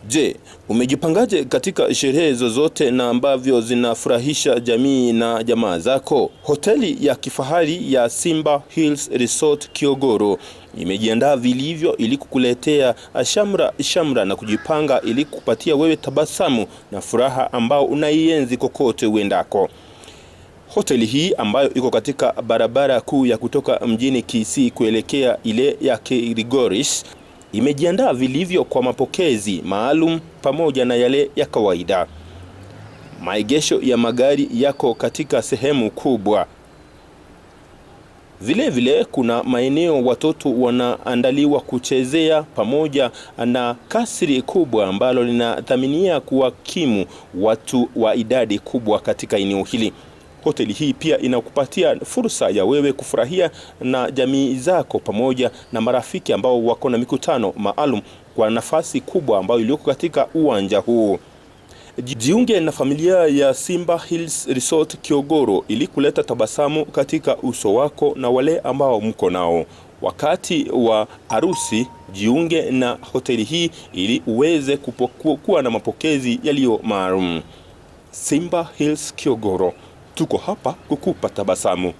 Je, umejipangaje katika sherehe zozote na ambavyo zinafurahisha jamii na jamaa zako? Hoteli ya kifahari ya Simba Hills Resort Kiogoro imejiandaa vilivyo ili kukuletea shamra shamra na kujipanga ili kukupatia wewe tabasamu na furaha ambao unaienzi kokote uendako. Hoteli hii ambayo iko katika barabara kuu ya kutoka mjini Kisii kuelekea ile ya Kilgoris imejiandaa vilivyo kwa mapokezi maalum pamoja na yale ya kawaida. Maegesho ya magari yako katika sehemu kubwa. Vile vile kuna maeneo watoto wanaandaliwa kuchezea pamoja na kasri kubwa ambalo linadhaminia kuwakimu watu wa idadi kubwa katika eneo hili. Hoteli hii pia inakupatia fursa ya wewe kufurahia na jamii zako pamoja na marafiki ambao wako na mikutano maalum kwa nafasi kubwa ambayo iliyoko katika uwanja huu. Jiunge na familia ya Simba Hills Resort Kiogoro ili kuleta tabasamu katika uso wako na wale ambao mko nao. Wakati wa harusi, jiunge na hoteli hii ili uweze kuwa na mapokezi yaliyo maalum. Simba Hills Kiogoro, tuko hapa kukupa tabasamu.